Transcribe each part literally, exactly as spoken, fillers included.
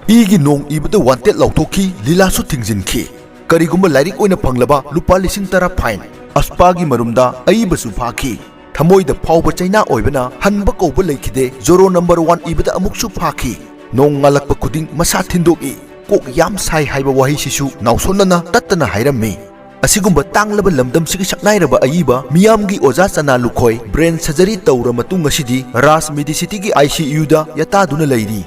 ꯏꯒꯤ ꯅꯣꯡ ꯏꯕꯗ wanted ꯂꯥꯎꯊꯣꯛꯈꯤ, ꯂꯤꯂꯥꯁꯨ ꯊꯤꯡꯖꯤꯟꯈꯤ꯫ ꯀꯔꯤꯒꯨꯝꯕ ꯂꯥꯏꯔꯤꯛ ꯑꯣꯏꯅ ꯐꯪꯂꯕ ꯂꯨꯄꯥ ꯂꯤꯁꯤꯡ ꯇꯔꯥ fine꯫ ꯑꯁꯄꯥꯒꯤ ꯃꯔꯨꯝꯗ ꯑꯏꯕꯁꯨ ꯐꯥꯈꯤ꯫ ꯊꯃꯣꯏꯗ ꯐꯥꯎꯕ ꯆꯩꯅꯥ ꯑꯣꯏꯕꯅ ꯍꯟꯕ ꯀꯧꯕ ꯂꯩꯈꯤꯗꯦ꯫ ꯖꯣꯔꯣ number one ꯏꯕꯗ ꯑꯃꯨꯛꯁꯨ ꯐꯥꯈꯤ꯫ ꯅꯣꯡ ꯉꯥꯜꯂꯛꯄ ꯈꯨꯗꯤꯡ ꯃꯁꯥ ꯊꯤꯟꯗꯣꯛꯏ꯫ ꯀꯣꯛ ꯌꯥꯝ ꯁꯥꯏ ꯍꯥꯏꯕ ꯋꯥꯍꯩꯁꯤꯁꯨ ꯅꯥꯎꯁꯣꯟꯅꯅ ꯇꯠꯇꯅ ꯍꯥꯏꯔꯝꯃꯤ꯫ ꯑꯁꯤꯒꯨꯝꯕ ꯇꯥꯡꯂꯕ ꯂꯝꯗꯝꯁꯤꯒꯤ ꯁꯛꯅꯥꯏꯔꯕ ꯑꯏꯕ ꯃꯤꯌꯥꯝꯒꯤ ꯑꯣꯖꯥ ꯆꯅꯥ ꯂꯨꯈꯣꯏ brain surgery ꯇꯧꯔ ꯃꯇꯨꯡ ꯉꯁꯤꯗꯤ ꯔꯥꯖ Medicityꯒꯤ ICUꯗ ꯌꯥꯇꯥꯗꯨꯅ ꯂꯩꯔꯤ꯫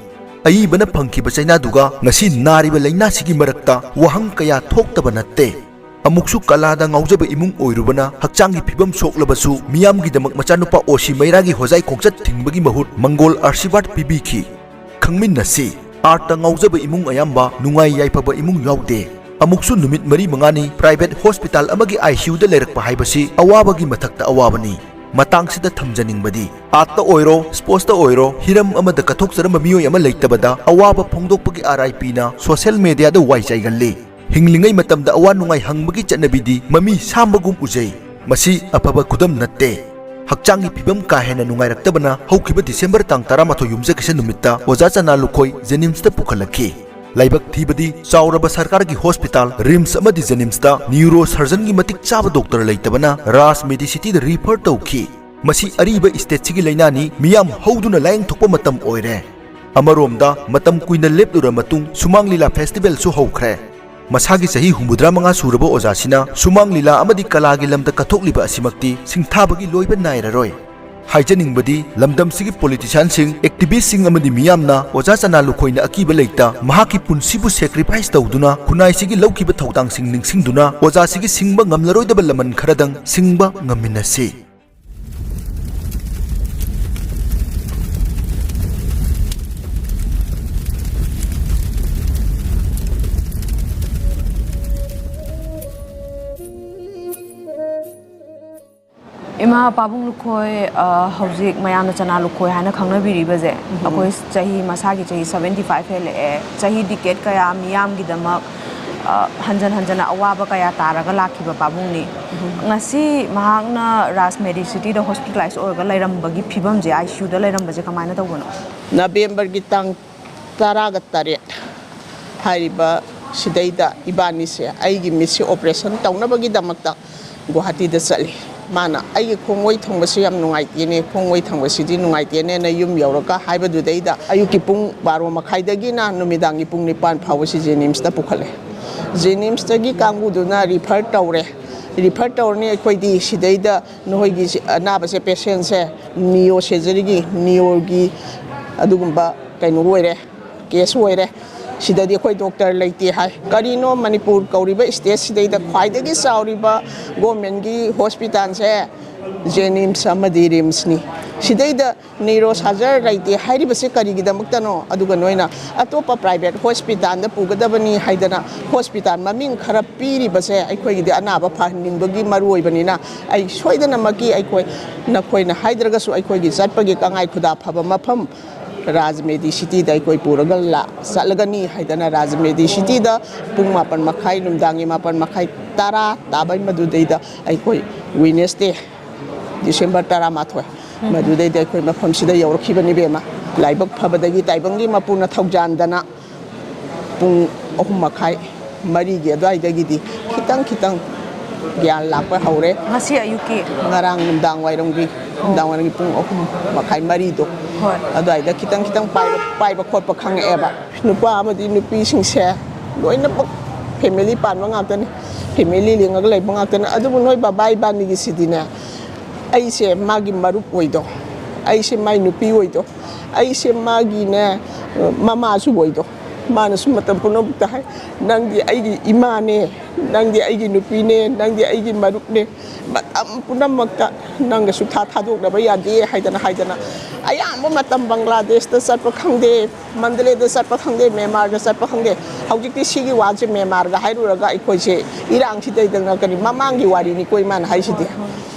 ꯑꯏꯕꯅ ꯐꯪꯈꯤꯕ ꯆꯩꯅꯥꯗꯨꯒ ꯉꯁꯤ ꯅꯥꯔꯤꯕ ꯂꯩꯅꯥꯁꯤꯒꯤ ꯃꯔꯛꯇ ꯋꯥꯍꯪ ꯀꯌꯥ ꯊꯣꯛꯇꯕ ꯅꯠꯇꯦ꯫ ꯑꯃꯨꯛꯁꯨ ꯀꯂꯥꯗ ꯉꯥꯎꯖꯕ ꯏꯃꯨꯡ ꯑꯣꯏꯔꯨꯕꯅ ꯍꯛꯆꯥꯡꯒꯤ ꯐꯤꯕꯝ ꯁꯣꯛꯂꯕꯁꯨ ꯃꯤꯌꯥꯝꯒꯤꯗꯃꯛ ꯃꯆꯥꯅꯨꯄꯥ ꯑꯣꯁꯤ ꯃꯩꯔꯥꯒꯤ ꯍꯣꯖꯥꯏ ꯈꯣꯡꯆꯠ ꯊꯤꯡꯕꯒꯤ ꯃꯍꯨꯠ ꯃꯪꯒꯣꯜ ꯑꯥꯔꯁꯤꯕꯥꯗ ꯄꯤꯕꯤꯈꯤ꯫ ꯈꯪꯃꯤꯟꯅꯁꯤ, artꯇ ꯉꯥꯎꯖꯕ ꯏꯃꯨꯡ ꯑꯌꯥꯝꯕ ꯅꯨꯡꯉꯥꯏ ꯌꯥꯏꯐꯕ ꯏꯃꯨꯡ ꯌꯥꯎꯗꯦ꯫ ꯑꯃꯨꯛꯁꯨ ꯅꯨꯃꯤꯠ ꯃꯔꯤ ꯃꯉꯥꯅꯤ private hospital ꯑꯃꯒꯤ ICUꯗ ꯂꯩꯔꯛꯄ ꯍꯥꯏꯕꯁꯤ ꯑꯋꯥꯕꯒꯤ ꯃꯊꯛꯇ ꯑꯋꯥꯕꯅꯤ꯫ ꯃꯇꯥꯡꯁꯤꯗ ꯊꯝꯖꯅꯤꯡꯕꯗꯤ, artꯇ ꯑꯣꯏꯔꯣ, sportsꯇ ꯑꯣꯏꯔꯣ, ꯍꯤꯔꯝ ꯑꯃꯗ ꯀꯠꯊꯣꯛꯆꯔꯝꯕ ꯃꯤꯑꯣꯏ ꯑꯃ ꯂꯩꯇꯕꯗ ꯑꯋꯥꯕ ꯐꯣꯡꯗꯣꯛꯄꯒꯤ RIPꯅ social mediaꯗ ꯋꯥꯏ ꯆꯥꯏꯒꯜꯂꯤ꯫ ꯍꯤꯡꯂꯤꯉꯩ ꯃꯇꯝꯗ ꯑꯋꯥ ꯅꯨꯡꯉꯥꯏ ꯍꯪꯕꯒꯤ ꯆꯠꯅꯕꯤꯗꯤ ꯃꯃꯤ ꯁꯥꯝꯕꯒꯨꯝ ꯎꯖꯩ꯫ ꯃꯁꯤ ꯑꯐꯕ ꯈꯨꯗꯝ ꯅꯠꯇꯦ꯫ ꯍꯛꯆꯥꯡꯒꯤ ꯐꯤꯕꯝ ꯀꯥ ꯍꯦꯟꯅ ꯅꯨꯡꯉꯥꯏꯔꯛꯇꯕꯅ ꯍꯧꯈꯤꯕ December ꯇꯥꯡ ꯇꯔꯥꯃꯥꯊꯣꯏ ꯌꯨꯝꯖꯀꯩꯁ ꯅꯨꯃꯤꯠꯇ ꯑꯣꯖꯥ ꯆꯅꯥ ꯂꯨꯈꯣꯏ JNIMSꯇ ꯄꯨꯈꯠꯂꯛꯈꯤ꯫ ꯂꯥꯏꯕꯛ ꯊꯤꯕꯗꯤ ꯆꯥꯎꯔꯕ ꯁꯔꯀꯥꯔꯒꯤ hospital RIMSꯑꯃꯗꯤ JNIMSꯇ neurosurgeonꯒꯤ ꯃꯇꯤꯛ ꯆꯥꯕ doctor ꯂꯩꯇꯕꯅ ꯔꯥꯖ Medicityꯗ refer ꯇꯧꯈꯤ꯫ ꯃꯁꯤ ꯑꯔꯤꯕ stateꯁꯤꯒꯤ ꯂꯩꯅꯥꯅꯤ, ꯃꯤꯌꯥꯝ ꯍꯧꯗꯨꯅ ꯂꯥꯏꯌꯦꯡꯊꯣꯛꯄ ꯃꯇꯝ ꯑꯣꯏꯔꯦ꯫ ꯑꯃꯔꯣꯝꯗ ꯃꯇꯝ ꯀꯨꯏꯅ ꯂꯦꯞꯂꯨꯔ ꯃꯇꯨꯡ ꯁꯨꯃꯥꯡ ꯂꯤꯂꯥ festivalꯁꯨ ꯍꯧꯈ꯭ꯔꯦ꯫ ꯃꯁꯥꯒꯤ ꯆꯍꯤ ꯍꯨꯝꯐꯨꯇꯔꯥ ꯃꯉꯥ ꯁꯨꯔꯕ ꯑꯣꯖꯥꯁꯤꯅ ꯁꯨꯃꯥꯡ ꯂꯤꯂꯥ ꯑꯃꯗꯤ ꯀꯂꯥꯒꯤ ꯂꯝꯗ ꯀꯠꯊꯣꯛꯂꯤꯕ ꯑꯁꯤꯃꯛꯇꯤ ꯁꯤꯡꯊꯥꯕꯒꯤ ꯂꯣꯏꯕ ꯅꯥꯏꯔꯔꯣꯏ꯫ ꯍꯥꯏꯖꯅꯤꯡꯕꯗꯤ ꯂꯝꯗꯝꯁꯤꯒꯤ politicianꯁꯤꯡ, activistꯁꯤꯡ ꯑꯃꯗꯤ ꯃꯤꯌꯥꯝꯅ ꯑꯣꯖꯥ ꯆꯅꯥ ꯂꯨꯈꯣꯏꯅ ꯑꯀꯤꯕ ꯂꯩꯇ ꯃꯍꯥꯛꯀꯤ ꯄꯨꯟꯁꯤꯕꯨ sacrifice ꯇꯧꯗꯨꯅ ꯈꯨꯟꯅꯥꯏꯁꯤꯒꯤ ꯂꯧꯈꯤꯕ ꯊꯧꯗꯥꯡꯁꯤꯡ ꯅꯤꯡꯁꯤꯡꯗꯨꯅ ꯑꯣꯖꯥꯁꯤꯒꯤ ꯁꯤꯡꯕ ꯉꯝꯂꯔꯣꯏꯗꯕ ꯂꯃꯟ ꯈꯔꯗꯪ ꯁꯤꯡꯕ ꯉꯝꯃꯤꯟꯅꯁꯤ꯫ ꯏꯃꯥ ꯄꯥꯕꯨꯡ ꯂꯨꯈꯣꯏ, ꯑ, ꯍꯧꯖꯤꯛ ꯃꯌꯥꯝꯅ ꯆꯅꯥ ꯂꯨꯈꯣꯏ ꯍꯥꯏꯅ ꯈꯪꯅꯕꯤꯔꯤꯕꯁꯦ, ꯑꯩꯈꯣꯏ ꯆꯍꯤ, ꯃꯁꯥꯒꯤ ꯆꯍꯤ seventy five ꯍꯦꯜꯂꯛꯑꯦ꯫ ꯆꯍꯤ decade ꯀꯌꯥ ꯃꯤꯌꯥꯝꯒꯤꯗꯃꯛ, ꯑ, ꯍꯟꯖꯟ ꯍꯟꯖꯟꯅ ꯑꯋꯥꯕ ꯀꯌꯥ ꯇꯥꯔꯒ ꯂꯥꯛꯈꯤꯕ ꯄꯥꯕꯨꯡꯅꯤ꯫ ꯉꯁꯤ ꯃꯍꯥꯛꯅ ꯔꯥꯖ Medicityꯗ hospitalise ꯑꯣꯏꯔꯒ ꯂꯩꯔꯝꯕꯒꯤ ꯐꯤꯕꯝꯁꯦ, ICUꯗ ꯂꯩꯔꯝꯕꯁꯦ ꯀꯃꯥꯏꯅ ꯇꯧꯕꯅꯣ? ꯅꯕꯦꯝꯕꯔꯒꯤ ꯇꯥꯡ ꯇꯔꯥꯒ ꯇꯔꯦꯠ ꯍꯥꯏꯔꯤꯕ ꯁꯤꯗꯩꯗ ꯏꯕꯥꯅꯤꯁꯦ ꯑꯩꯒꯤ ꯃꯤꯠꯁꯦ operation ꯇꯧꯅꯕꯒꯤꯗꯃꯛꯇ ꯒꯨꯋꯥꯍꯥꯇꯤꯗ ꯆꯠꯂꯤ꯫ ꯃꯥꯅ "ꯑꯩꯒꯤ ꯈꯣꯡꯑꯣꯏ ꯊꯪꯕꯁꯤ ꯌꯥꯝ ꯅꯨꯡꯉꯥꯏꯇꯦꯅꯦ, ꯈꯣꯡꯑꯣꯏ ꯊꯪꯕꯁꯤꯗꯤ ꯅꯨꯡꯉꯥꯏꯇꯦꯅꯦꯅ" ꯌꯨꯝ ꯌꯧꯔꯒ ꯍꯥꯏꯕꯗꯨꯗꯩꯗ ꯑꯩꯌꯨꯛꯀꯤ ꯄꯨꯡ ꯕꯥꯔꯣ ꯃꯈꯥꯏꯗꯒꯤꯅ ꯅꯨꯃꯤꯗꯥꯡꯒꯤ ꯄꯨꯡ ꯅꯤꯄꯥꯟ ꯐꯥꯎꯕꯁꯤ ꯖꯦꯅꯤꯝꯁꯇ ꯄꯨꯈꯠꯂꯦ꯫ ꯖꯦꯅꯤꯝꯁꯇꯒꯤ ꯀꯥꯡꯕꯨꯗꯨꯅ refer ꯇꯧꯔꯦ꯫ Refer ꯇꯧꯔꯅꯤ ꯑꯩꯈꯣꯏꯗꯤ ꯁꯤꯗꯩꯗ ꯅꯈꯣꯏꯒꯤ ꯑꯅꯥꯕꯁꯦ, patientꯁꯦ neo surgeryꯒꯤ, neoꯒꯤ ꯑꯗꯨꯒꯨꯝꯕ ꯀꯩꯅꯣ ꯑꯣꯏꯔꯦ, case ꯑꯣꯏꯔꯦ꯫ ꯁꯤꯗꯗꯤ ꯑꯩꯈꯣꯏ doctor ꯂꯩꯇꯦ ꯍꯥꯏ꯫ ꯀꯔꯤꯅꯣ ꯃꯅꯤꯄꯨꯔ ꯀꯧꯔꯤꯕ stateꯁꯤꯗꯩꯗ ꯈ꯭ꯋꯥꯏꯗꯒꯤ ꯆꯥꯎꯔꯤꯕ governmentꯀꯤ hospitalꯁꯦ ꯖꯦꯅꯤꯝꯁ ꯑꯃꯗꯤ ꯔꯤꯝꯁꯅꯤ꯫ ꯁꯤꯗꯩꯗ neurosurgeon ꯂꯩꯇꯦ ꯍꯥꯏꯔꯤꯕꯁꯦ ꯀꯔꯤꯒꯤꯗꯃꯛꯇꯅꯣ? ꯑꯗꯨꯒ ꯅꯣꯏꯅ ꯑꯇꯣꯞꯄ private hospitalꯗ ꯄꯨꯒꯗꯕꯅꯤ ꯍꯥꯏꯗꯅ hospital ꯃꯃꯤꯡ ꯈꯔ ꯄꯤꯔꯤꯕꯁꯦ ꯑꯩꯈꯣꯏꯒꯤꯗꯤ ꯑꯅꯥꯕ ꯐꯍꯟꯅꯤꯡꯕꯒꯤ ꯃꯔꯨ ꯑꯣꯏꯕꯅꯤꯅ, ꯑꯩ ꯁꯣꯏꯗꯅꯃꯛꯀꯤ ꯑꯩꯈꯣꯏ, ꯅꯈꯣꯏꯅ ꯍꯥꯏꯗ꯭ꯔꯒꯁꯨ ꯑꯩꯈꯣꯏꯒꯤ ꯆꯠꯄꯒꯤ ꯀꯉꯥꯏ ꯈꯨꯗꯥ ꯐꯕ ꯃꯐꯝ ꯔꯥꯖ ꯃꯦꯗꯤ ꯁꯤꯇꯤꯗ ꯑꯩꯈꯣꯏ ꯄꯨꯔꯒ ꯂꯥ-, ꯆꯠꯂꯒꯅꯤ ꯍꯥꯏꯗꯅ ꯔꯥꯖ ꯃꯦꯗꯤ ꯁꯤꯇꯤꯗ ꯄꯨꯡ ꯃꯥꯄꯟ ꯃꯈꯥꯏ, ꯅꯨꯡꯗꯥꯡꯒꯤ ꯃꯥꯄꯟ ꯃꯈꯥꯏ, ꯇꯔꯥ ꯇꯥꯕꯩ ꯃꯗꯨꯗꯩꯗ ꯑꯩꯈꯣꯏ Wednesday, December ꯇꯔꯥꯃꯥꯊꯣꯏ, ꯃꯗꯨꯗꯩꯗ ꯑꯩꯈꯣꯏ ꯃꯐꯝꯁꯤꯗ ꯌꯧꯔꯛꯈꯤꯕꯅꯤ ꯏꯕꯦꯝꯃ꯫ ꯂꯥꯏꯕꯛ ꯐꯕꯗꯒꯤ ꯇꯥꯏꯕꯪꯒꯤ ꯃꯄꯨꯅ ꯊꯧꯖꯥꯟꯗꯅ ꯄꯨꯡ ꯑꯍꯨꯝ ꯃꯈꯥꯏ, ꯃꯔꯤꯒꯤ ꯑꯗꯨꯋꯥꯏꯗꯒꯤꯗꯤ ꯈꯤꯇꯪ ꯈꯤꯇꯪ ꯒ꯭ꯌꯥꯟ ꯂꯥꯛꯄ ꯍꯧꯔꯦ꯫ ꯉꯁꯤ ꯑꯌꯨꯛꯀꯤ? ꯉꯔꯥꯡ ꯅꯨꯡꯗꯥꯡ ꯋꯥꯏꯔꯝꯒꯤ, ꯅꯨꯡꯗꯥꯡ ꯋꯥꯏꯔꯝꯒꯤ ꯄꯨꯡ ꯑꯍꯨꯝ ꯃꯈꯥꯏ, ꯃꯔꯤꯗꯣ ꯍꯣꯏ꯫ ꯑꯗꯨꯋꯥꯏꯗ ꯈꯤꯇꯪ ꯈꯤꯇꯪ ꯄꯥꯏꯕ, ꯄꯥꯏꯕ ꯈꯣꯠꯄ ꯈꯪꯉꯛꯑꯦꯕ꯫ ꯅꯨꯄꯥ ꯑꯃꯗꯤ ꯅꯨꯄꯤꯁꯤꯡꯁꯦ ꯂꯣꯏꯅꯃꯛ family ꯄꯥꯟꯕ ꯉꯥꯛꯇꯅꯤ, family ꯂꯤꯡꯉꯒ ꯂꯩꯕ ꯉꯥꯛꯇꯅꯤ꯫ ꯑꯗꯨꯕꯨ ꯅꯣꯏ ꯕꯕꯥ ꯏꯕꯥꯅꯤꯒꯤꯁꯤꯗꯤꯅꯦ, ꯑꯩꯁꯦ ꯃꯥꯒꯤ ꯃꯔꯨꯞ ꯑꯣꯏꯗꯣ, ꯑꯩꯁꯦ ꯃꯥꯏ ꯅꯨꯄꯤ ꯑꯣꯏꯗꯣ, ꯑꯩꯁꯦ ꯃꯥꯒꯤꯅꯦ, ꯃꯃꯥꯁꯨ ꯑꯣꯏꯗꯣ꯫ ꯃꯥꯅꯁꯨ ꯃꯇꯝ ꯄꯨꯝꯅꯃꯛꯇ ꯍꯥꯏ, "ꯅꯪꯗꯤ ꯑꯩꯒꯤ ꯏꯃꯥꯅꯦ, ꯅꯪꯗꯤ ꯑꯩꯒꯤ ꯅꯨꯄꯤꯅꯦ, ꯅꯪꯗꯤ ꯑꯩꯒꯤ ꯃꯔꯨꯞꯅꯦ, ꯃꯇꯝ ꯄꯨꯝꯅꯃꯛꯇ ꯅꯪꯒ ꯁꯨꯛꯊꯥ ꯊꯥꯗꯣꯛꯅꯕ ꯌꯥꯗꯦ" ꯍꯥꯏꯗꯅ, ꯍꯥꯏꯗꯅ ꯑꯌꯥꯝꯕ ꯃꯇꯝ ꯕꯪꯒ꯭ꯂꯥꯗꯦꯁꯇ ꯆꯠꯄ ꯈꯪꯗꯦ, ꯃꯟꯗꯂꯦꯗ ꯆꯠꯄ ꯈꯪꯗꯦ, ꯃ꯭ꯌꯥꯟꯃꯥꯔꯗ ꯆꯠꯄ ꯈꯪꯗꯦ꯫ ꯍꯧꯖꯤꯛꯇꯤ ꯁꯤꯒꯤ ꯋꯥꯁꯦ ꯃ꯭ꯌꯥꯟꯃꯥꯔꯒ ꯍꯥꯏꯔꯨꯔꯒ ꯑꯩꯈꯣꯏꯁꯦ ꯏꯔꯥꯡꯁꯤꯗꯩꯗ ꯉꯛꯀꯅꯤ꯫ ꯃꯃꯥꯡꯒꯤ ꯋꯥꯔꯤꯅꯤꯀꯣ ꯏꯃꯥꯅ ꯍꯥꯏꯁꯤꯗꯤ꯫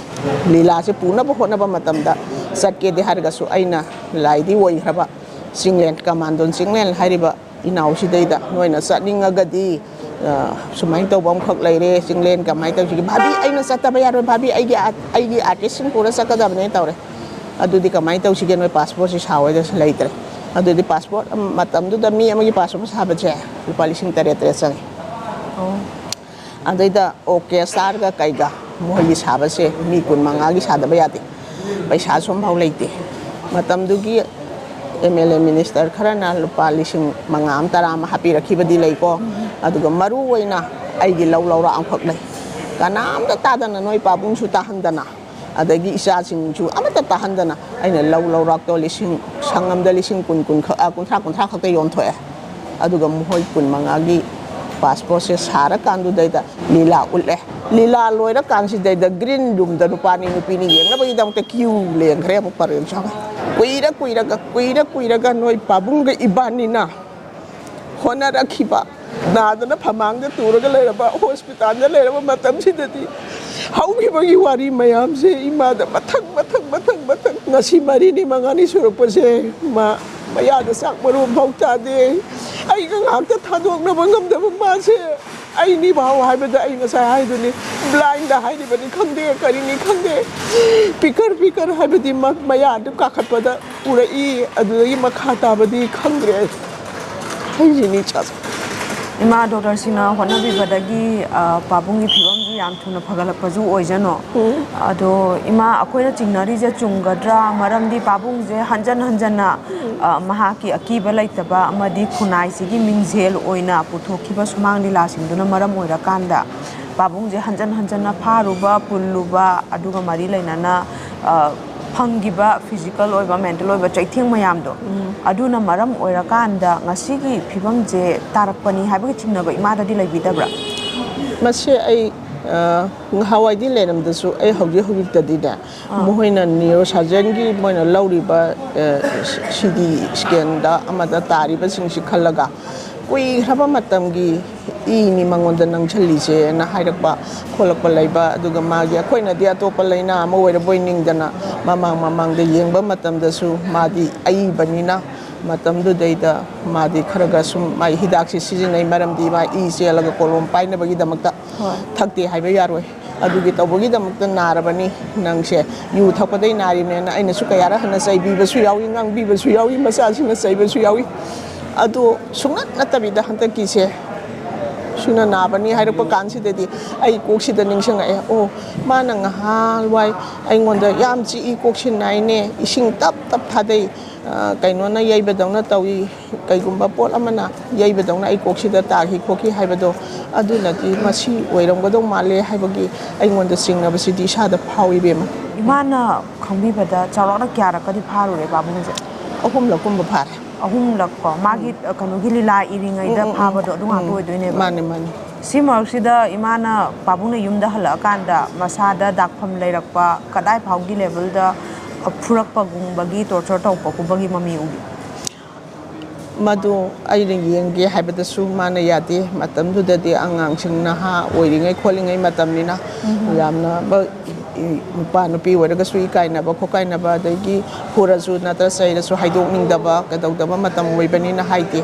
ꯂꯤꯂꯥꯁꯦ ꯄꯨꯅꯕ ꯍꯣꯠꯅꯕ ꯃꯇꯝꯗ ꯆꯠꯀꯦꯗꯤ ꯍꯥꯏꯔꯒꯁꯨ ꯑꯩꯅ ꯂꯥꯏꯗꯤ ꯑꯣꯏꯈ꯭ꯔꯕ ꯆꯤꯡꯂꯦꯟ, ꯀꯃꯥꯟꯗꯣꯟ ꯆꯤꯡꯂꯦꯟ ꯍꯥꯏꯔꯤꯕ ꯏꯅꯥꯎꯁꯤꯗꯩꯗ ꯅꯣꯏꯅ ꯆꯠꯅꯤꯡꯉꯒꯗꯤ, ꯑ, ꯁꯨꯃꯥꯏꯅ ꯇꯧꯕ ꯑꯃꯈꯛ ꯂꯩꯔꯦ, ꯆꯤꯡꯂꯦꯟ ꯀꯃꯥꯏꯅ ꯇꯧꯁꯤꯒꯦ? "ꯚꯥꯕꯤ, ꯑꯩꯅ ꯆꯠꯇꯕ ꯌꯥꯔꯣꯏ, ꯚꯥꯕꯤ, ꯑꯩꯒꯤ ꯑꯥꯔ-, ꯑꯩꯒꯤ artistꯁꯤꯡ ꯄꯨꯔ ꯆꯠꯀꯗꯕꯅꯦ" ꯇꯧꯔꯦ꯫ ꯑꯗꯨꯗꯤ ꯀꯃꯥꯏꯅ ꯇꯧꯁꯤꯒꯦ? "ꯅꯣꯏ passportꯁꯤ ꯁꯥꯎꯋꯦꯗ ꯂꯩꯇ꯭ꯔꯦ"꯫ ꯑꯗꯨꯗꯤ ꯄꯥꯁꯄꯣꯔꯠ ꯑꯃ, ꯃꯇꯝꯗꯨꯗ ꯃꯤ ꯑꯃꯒꯤ ꯄꯥꯁꯄꯣꯔꯠ ꯁꯥꯕꯁꯦ ꯂꯨꯄꯥ ꯂꯤꯁꯤꯡ ꯇꯔꯦꯠ, ꯇꯔꯦꯠ ꯆꯪꯉꯤ꯫ ꯑꯗꯩꯗ ꯑꯣꯔꯀꯦꯁꯇ꯭ꯔꯥꯒ ꯀꯩꯒ ꯃꯣꯏꯒꯤ ꯁꯥꯕꯁꯦ ꯃꯤ ꯀꯨꯟ ꯃꯉꯥꯒꯤ ꯁꯥꯗꯕ ꯌꯥꯗꯦ꯫ ꯄꯩꯁꯥꯁꯨ ꯑꯝꯐꯥꯎ ꯂꯩꯇꯦ꯫ ꯃꯇꯝꯗꯨꯒꯤ ꯑꯦꯝ ꯑꯦꯜ ꯑꯦ ꯃꯤꯅꯤꯁꯇꯔ ꯈꯔꯅ ꯂꯨꯄꯥ ꯂꯤꯁꯤꯡ ꯃꯉꯥ ꯑꯃ, ꯇꯔꯥ ꯑꯃ ꯍꯥꯞꯄꯤꯔꯛꯈꯤꯕꯗꯤ ꯂꯩꯀꯣ꯫ ꯑꯗꯨꯒ ꯃꯔꯨ ꯑꯣꯏꯅ ꯑꯩꯒꯤ ꯂꯧ ꯂꯧꯔꯥꯛ ꯑꯃꯈꯛ ꯂꯩ꯫ ꯀꯅꯥꯝꯇ ꯇꯥꯗꯅ, ꯅꯣꯏ ꯄꯥꯕꯨꯡꯁꯨ ꯇꯥꯍꯟꯗꯅ, ꯑꯗꯒꯤ ꯏꯆꯥꯁꯤꯡꯁꯨ ꯑꯃꯠꯇ ꯇꯥꯍꯟꯗꯅ ꯑꯩꯅ ꯂꯧ ꯂꯧꯔꯥꯛꯇꯣ ꯂꯤꯁꯤꯡ, ꯁꯪꯉꯝꯗ ꯂꯤꯁꯤꯡ ꯀꯨꯟ, ꯀꯨꯟ ꯈꯛ, ꯑ, ꯀꯨꯟꯊ꯭ꯔꯥ, ꯀꯨꯟꯊ꯭ꯔꯥ ꯈꯛꯇ ꯌꯣꯟꯊꯣꯛꯑꯦ꯫ ꯑꯗꯨꯒ ꯃꯈꯣꯏ ꯀꯨꯟ ꯃꯉꯥꯒꯤ ꯄꯥꯁꯄꯣꯔꯠꯁꯦ ꯁꯥꯔꯀꯥꯟꯗꯨꯗꯩꯗ ꯂꯤꯂꯥ ꯎꯠꯂꯦ꯫ ꯂꯤꯂꯥ ꯂꯣꯏꯔꯀꯥꯟꯁꯤꯗꯩꯗ ꯒ꯭ꯔꯤꯟ ꯔꯨꯝꯗ ꯅꯨꯄꯥꯅꯤ ꯅꯨꯄꯤꯅꯤ ꯌꯦꯡꯅꯕꯒꯤꯗꯃꯛꯇ ꯀ꯭ꯌꯨ ꯂꯦꯡꯈ꯭ꯔꯦ ꯑꯃꯨꯛ ꯄꯔꯦꯡ ꯁꯥꯡꯅ꯫ ꯀꯨꯏꯔ ꯀꯨꯏꯔꯒ, ꯀꯨꯏꯔ ꯀꯨꯏꯔꯒ ꯅꯣꯏ ꯄꯥꯕꯨꯡꯒ ꯏꯕꯥꯅꯤꯅ ꯍꯣꯠꯅꯔꯛꯈꯤꯕ, ꯅꯥꯗꯅ ꯐꯃꯥꯡꯗ ꯇꯨꯔꯒ ꯂꯩꯔꯕ, ꯍꯣꯁꯄꯤꯇꯥꯜꯗ ꯂꯩꯔꯕ ꯃꯇꯝꯁꯤꯗꯗꯤ ꯍꯧꯈꯤꯕꯒꯤ ꯋꯥꯔꯤ ꯃꯌꯥꯝꯁꯦ ꯏꯃꯥꯗ ꯃꯊꯪ, ꯃꯊꯪ, ꯃꯊꯪ, ꯃꯊꯪ, ꯉꯁꯤ ꯃꯔꯤꯅꯤ, ꯃꯉꯥꯅꯤ ꯁꯨꯔꯛꯄꯁꯦ ꯃꯥ ꯃꯌꯥꯗ ꯆꯥꯛ ꯃꯔꯨ ꯑꯃꯐꯥꯎ ꯆꯥꯗꯦ꯫ ꯑꯩꯒ ꯉꯥꯏꯍꯥꯛꯇ ꯊꯥꯗꯣꯛꯅꯕ ꯉꯝꯗꯕ ꯃꯥꯁꯦ꯫ ꯑꯩꯅꯤ ꯐꯥꯎ ꯍꯥꯏꯕꯗ ꯑꯩ ꯉꯁꯥꯏ ꯍꯥꯏꯗꯨꯅꯤ, ꯕ꯭ꯂꯥꯏꯟꯗ ꯍꯥꯏꯔꯤꯕꯅꯤ ꯈꯪꯗꯦ, ꯀꯔꯤꯅꯤ ꯈꯪꯗꯦ, ꯄꯤꯀꯔ, ꯄꯤꯀꯔ ꯍꯥꯏꯕꯗꯤ ꯃ-, ꯃꯌꯥꯗꯨ ꯀꯥꯈꯠꯄꯗ ꯎꯔꯛꯏ꯫ ꯑꯗꯨꯗꯒꯤ ꯃꯈꯥ ꯇꯥꯕꯗꯤ ꯈꯪꯗ꯭ꯔꯦ꯫ ꯑꯩꯁꯤꯅꯤ ꯆꯥ-, ꯏꯃꯥ, ꯗꯣꯛꯇꯔꯁꯤꯡꯅ ꯍꯣꯠꯅꯕꯤꯕꯗꯒꯤ, ꯑ, ꯄꯥꯕꯨꯡꯒꯤ ꯐꯤꯕꯝꯁꯨ ꯌꯥꯝ ꯊꯨꯅ ꯐꯒꯠꯂꯛꯄꯁꯨ ꯑꯣꯏꯖꯅꯣ꯫ ꯑꯗꯣ ꯏꯃꯥ, ꯑꯩꯈꯣꯏꯅ ꯆꯤꯡꯅꯔꯤꯁꯦ ꯆꯨꯝꯒꯗ꯭ꯔꯥ? ꯃꯔꯝꯗꯤ ꯄꯥꯕꯨꯡꯁꯦ ꯍꯟꯖꯟ ꯍꯟꯖꯟꯅ, ꯑ, ꯃꯍꯥꯛꯀꯤ ꯑꯀꯤꯕ ꯂꯩꯇꯕ ꯑꯃꯗꯤ ꯈꯨꯟꯅꯥꯏꯁꯤꯒꯤ ꯃꯤꯡꯖꯦꯜ ꯑꯣꯏꯅ ꯄꯨꯊꯣꯛꯈꯤꯕ ꯁꯨꯃꯥꯡ ꯂꯤꯂꯥꯁꯤꯡꯗꯨꯅ ꯃꯔꯝ ꯑꯣꯏꯔꯀꯥꯟꯗ ꯄꯥꯕꯨꯡꯁꯦ ꯍꯟꯖꯟ ꯍꯟꯖꯟꯅ ꯐꯥꯔꯨꯕ, ꯄꯨꯜꯂꯨꯕ, ꯑꯗꯨꯒ ꯃꯔꯤ ꯂꯩꯅꯅ, ꯑ, ꯐꯪꯈꯤꯕ ꯐꯤꯖꯤꯀꯦꯜ ꯑꯣꯏꯕ, ꯃꯦꯟꯇꯦꯜ ꯑꯣꯏꯕ ꯆꯩꯊꯦꯡ ꯃꯌꯥꯝꯗꯣ, ꯑꯗꯨꯅ ꯃꯔꯝ ꯑꯣꯏꯔꯀꯥꯟꯗ ꯉꯁꯤꯒꯤ ꯐꯤꯕꯝꯁꯦ ꯇꯥꯔꯛꯄꯅꯤ ꯍꯥꯏꯕꯒꯤ ꯆꯤꯡꯅꯕ ꯏꯃꯥꯗꯗꯤ ꯂꯩꯕꯤꯗꯕ꯭ꯔꯥ? ꯃꯁꯤ ꯑꯩ, ꯑ, ꯉꯍꯥꯟꯋꯥꯏꯗꯤ ꯂꯩꯔꯝꯗꯁꯨ, ꯑꯩ ꯍꯧꯖꯤꯛ ꯍꯧꯖꯤꯛꯇꯗꯤꯅꯦ, ꯃꯈꯣꯏꯅ ꯅ꯭ꯌꯨꯔꯣ ꯁꯔꯖꯟꯒꯤ ꯃꯣꯏꯅ ꯂꯧꯔꯤꯕ, ꯑ, ꯁꯤ-, ꯁꯤ ꯗꯤ ꯁ꯭ꯀꯦꯟꯗ ꯑꯃꯗ ꯇꯥꯔꯤꯕꯁꯤꯡꯁꯤ ꯈꯜꯂꯒ, ꯀꯨꯏꯈ꯭ꯔꯕ ꯃꯇꯝꯒꯤ ꯏꯅꯤ ꯃꯉꯣꯟꯗ ꯅꯪꯁꯤꯜꯂꯤꯁꯦꯅ ꯍꯥꯏꯔꯛꯄ ꯈꯣꯠꯂꯛꯄ ꯂꯩꯕ꯫ ꯑꯗꯨꯒ ꯃꯥꯒꯤ, ꯑꯩꯈꯣꯏꯅꯗꯤ ꯑꯇꯣꯞꯄ ꯂꯥꯏꯅꯥ ꯑꯃ ꯑꯣꯏꯔꯕꯣꯏ ꯅꯤꯡꯗꯅ ꯃꯃꯥꯡ ꯃꯃꯥꯡꯗ ꯌꯦꯡꯕ ꯃꯇꯝꯗꯁꯨ ꯃꯥꯗꯤ ꯑꯏꯕꯅꯤꯅ, ꯃꯇꯝꯗꯨꯗꯩꯗ ꯃꯥꯗꯤ ꯈꯔꯒ ꯁꯨꯝ ꯃꯥꯏ ꯍꯤꯗꯥꯛꯁꯤ ꯁꯤꯖꯤꯟꯅꯩ, ꯃꯔꯝꯗꯤ ꯃꯥ ꯏ ꯆꯦꯜꯂꯒ ꯀꯣꯂꯣꯝ ꯄꯥꯏꯅꯕꯒꯤꯗꯃꯛꯇ꯫ ꯍꯣꯏ꯫ ꯊꯛꯇꯦ ꯍꯥꯏꯕ ꯌꯥꯔꯣꯏ꯫ ꯑꯗꯨꯒꯤ ꯇꯧꯕꯒꯤꯗꯃꯛꯇ ꯅꯥꯔꯕꯅꯤ ꯅꯪꯁꯦ, ꯌꯨ ꯊꯛꯄꯗꯩ ꯅꯥꯔꯤꯕꯅꯦꯅ ꯑꯩꯅꯁꯨ ꯀꯌꯥꯔꯛ ꯍꯟꯅ ꯆꯩꯕꯤꯕꯁꯨ ꯌꯥꯎꯏ, ꯉꯥꯡꯕꯤꯕꯁꯨ ꯌꯥꯎꯏ, ꯃꯆꯥꯁꯤꯡꯅ ꯆꯩꯕꯁꯨ ꯌꯥꯎꯏ꯫ ꯑꯗꯨ ꯁꯨꯡꯅꯠ ꯅꯠꯇꯕꯤꯗ ꯍꯟꯗꯛꯀꯤꯁꯦ ꯁꯨꯅ ꯅꯥꯕꯅꯤ ꯍꯥꯏꯔꯛꯄ ꯀꯥꯟꯁꯤꯗꯗꯤ ꯑꯩ ꯀꯣꯛꯁꯤꯗ ꯅꯤꯡꯁꯤꯡꯉꯛꯑꯦ, ꯑꯣ, ꯃꯥꯅ ꯉꯍꯥꯟꯋꯥꯏ ꯑꯩꯉꯣꯟꯗ ꯌꯥꯝ ꯆꯤꯛꯏ, ꯀꯣꯛꯁꯤ ꯅꯥꯏꯅꯦ, ꯏꯁꯤꯡ ꯇꯞ ꯇꯞ ꯊꯥꯗꯩ, ꯑ, ꯀꯩꯅꯣꯅ ꯌꯩꯕꯗꯧꯅ ꯇꯧꯏ, ꯀꯩꯒꯨꯝꯕ ꯄꯣꯠ ꯑꯃꯅ ꯌꯩꯕꯗꯧꯅ ꯑꯩ ꯀꯣꯛꯁꯤꯗ ꯇꯥꯈꯤ ꯈꯣꯠꯈꯤ ꯍꯥꯏꯕꯗꯣ, ꯑꯗꯨꯅꯗꯤ ꯃꯁꯤ ꯑꯣꯏꯔꯝꯒꯗꯧ ꯃꯥꯜꯂꯦ ꯍꯥꯏꯕꯒꯤ ꯑꯩꯉꯣꯟꯗ ꯆꯤꯡꯅꯕꯁꯤꯗꯤ ꯏꯁꯥꯗ ꯐꯥꯎꯏ, ꯏꯕꯦꯝꯃ꯫ ꯏꯃꯥꯅ ꯈꯪꯕꯤꯕꯗ ꯆꯥꯎꯔꯥꯛꯅ ꯀꯌꯥꯔꯛꯀꯗꯤ ꯐꯥꯔꯨꯔꯦ ꯄꯥꯕꯨꯡꯁꯦ? ꯑꯍꯨꯝꯂꯛꯀꯨꯝꯕ ꯐꯥꯔꯦ꯫ ꯑꯍꯨꯝꯂꯛ ꯀꯣ, ꯃꯥꯒꯤ, ꯎꯝ꯫ ꯑ, ꯀꯩꯅꯣꯒꯤ ꯂꯤꯂꯥ ꯏꯔꯤꯉꯩꯗ ꯎꯝ, ꯎꯝ, ꯎꯝ꯫ ꯐꯥꯕꯗꯣ ꯑꯗꯨ ꯉꯥꯛꯇ ꯎꯝ꯫ ꯑꯣꯏꯗꯣꯏꯅꯦꯕ꯫ ꯃꯥꯅꯦ, ꯃꯥꯅꯦ꯫ ꯁꯤ ꯃꯔꯛꯁꯤꯗ ꯏꯃꯥꯅ ꯄꯥꯕꯨꯡꯅ ꯌꯨꯝꯗ ꯍꯜꯂꯛꯑꯀꯥꯟꯗ ꯃꯁꯥꯗ ꯗꯥꯛꯐꯝ ꯂꯩꯔꯛꯄ, ꯀꯗꯥꯏ ꯐꯥꯎꯒꯤ ꯂꯦꯚꯦꯜꯗ, ꯑ, ꯐꯨꯔꯛꯄꯒꯨꯝꯕꯒꯤ, ꯇꯣꯔꯆꯔ ꯇꯧꯔꯛꯄꯒꯨꯝꯕꯒꯤ ꯃꯃꯤ ꯎꯒꯦ? ꯃꯗꯨ ꯑꯩꯅ ꯌꯦꯡꯒꯦ ꯍꯥꯏꯕꯗꯁꯨ ꯃꯥꯅ ꯌꯥꯗꯦ꯫ ꯃꯇꯝꯗꯨꯗꯗꯤ ꯑꯉꯥꯡꯁꯤꯡ ꯅꯍꯥ ꯑꯣꯏꯔꯤꯉꯩ ꯈꯣꯠꯂꯤꯉꯩ ꯃꯇꯝꯅꯤꯅ, ꯎꯝ꯫ ꯌꯥꯝꯅ ꯕ-, ꯏ-, ꯅꯨꯄꯥ ꯅꯨꯄꯤ ꯑꯣꯏꯔꯒꯁꯨ ꯏꯀꯥꯏꯅꯕ ꯈꯣꯀꯥꯏꯅꯕ, ꯑꯗꯒꯤ ꯐꯨꯔꯁꯨ ꯅꯠꯇ꯭ꯔ ꯆꯩꯔꯁꯨ ꯍꯥꯏꯗꯣꯛꯅꯤꯡꯗꯕ ꯀꯩꯗꯧꯗꯕ ꯃꯇꯝ ꯑꯣꯏꯕꯅꯤꯅ ꯍꯥꯏꯗꯦ꯫